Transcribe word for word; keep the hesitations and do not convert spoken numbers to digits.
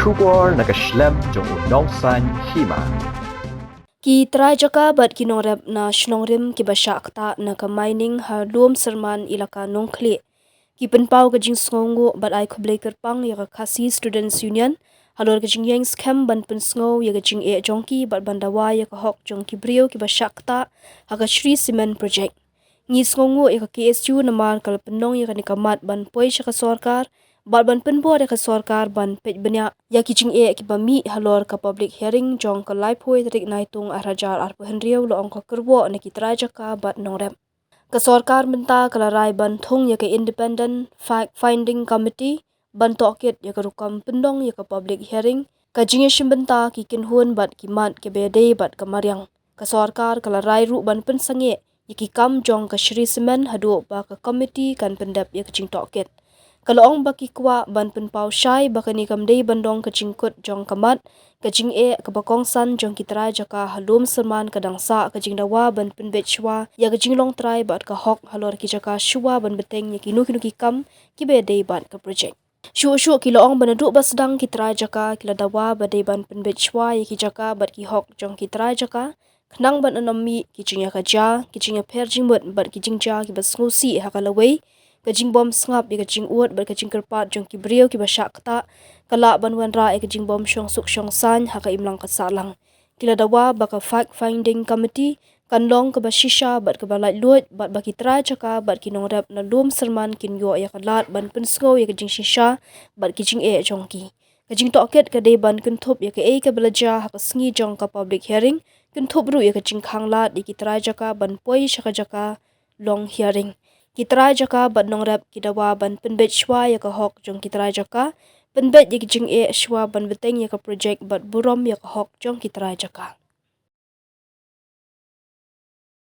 Khubor na ka shlem jong u nongsan hima. Ki trai jaka bad ki nongrep na shnong rim kiba shah ktah na ka mining ha Lum Syrman Elaka Nongkhlieh ki pynpaw ka jingsngewnguh bad ai khublei kyrpang ïa ka Khasi Students Union halor ka jingïeng skhem ban pynsngew ïa ka jingeh jong ki bad ban dawa ïa ka hok jong ki briew kiba shah ktah ha ka Shree Cement Project. Ngi sngewnguh ïa ka K S U namar ka la pynlong ïa kane ka mat ban poi sha ka sorkar bad ban pynbor ïa ka sorkar ban peit bniah ïa ki jingeh kiba mih halor ka public hearing jong ka laiphew tarik Naitung arhajar arphew hynriew, la ong ka kyrwoh na ki trai jaka bad nongrep. Ka sorkar mynta ka la rai ban thung ïa ka Independent Fact Finding Committee ban tohkit ïa ka rukom pynlong ïa ka public hearing, ka jingïashim bynta ki kynhun bad ki mat kiba ïadei bad ka mariang. Ka sorkar ka la rai ruh ban pynsangeh ïa ki kam jong ka Shree Cement haduh ba ka komiti kan pyndep ïa ka jingtohkit. Ka la ong ba ki kwah ban pynpaw shai ba kane kam dei ban long ka jingkut jong ka mat, ka jingeh kaba kongsan jong ki trai jaka ha Lum Syrman, ka dang sah ka jingdawa ban pynbeit shuwa ïa ka jinglong trai bad ka hok halor ki jaka shuwa ban bteng ïa kino kino ki kam kiba ïadei bad ka projek. Shuh shuh ki la ong ba naduh ba sdang ki trai jaka ki la dawa ba dei ban pynbeit shuwa ïa ki jaka bad ki hok jong ki trai jaka, khnang ban ym mih ki jingïakajia, ki jingïapher jingmut bad ki jingjia kiba sngewsih ha ka lawei. Ka jingbym sngap ïa ka jingud bad ka jingkyrpad jong ki briew kiba shah ktah ka lah ban wanrah ïa ka jingbym shong suk shong saiñ ha ka imlang ka sahlang. Ki la dawa ba ka Fact Finding Committee kan long kaba shisha bad kaba laitluid bad ba ki trai jaka bad ki nongrep na Lum Syrman kin ïoh ïa ka lad ban pynsngew ïa ka jingshisha bad ki jingeh jong ki. Ka jingtohkit ka dei ban kynthup ïa kaei kaba la jia ha ka sngi jong ka public hearing, kynthup ruh ïa ka jingkhang lad ïa ki trai jaka ban poi sha ka jaka long hearing. Ki trai jaka bad nongrep ki dawa ban pynbeit shuwa ïa ka hok jong ki trai jaka, pynbeit ïa ki jingeh shuwa ban bteng ïa ka projek bad burom ïa ka hok jong ki trai jaka.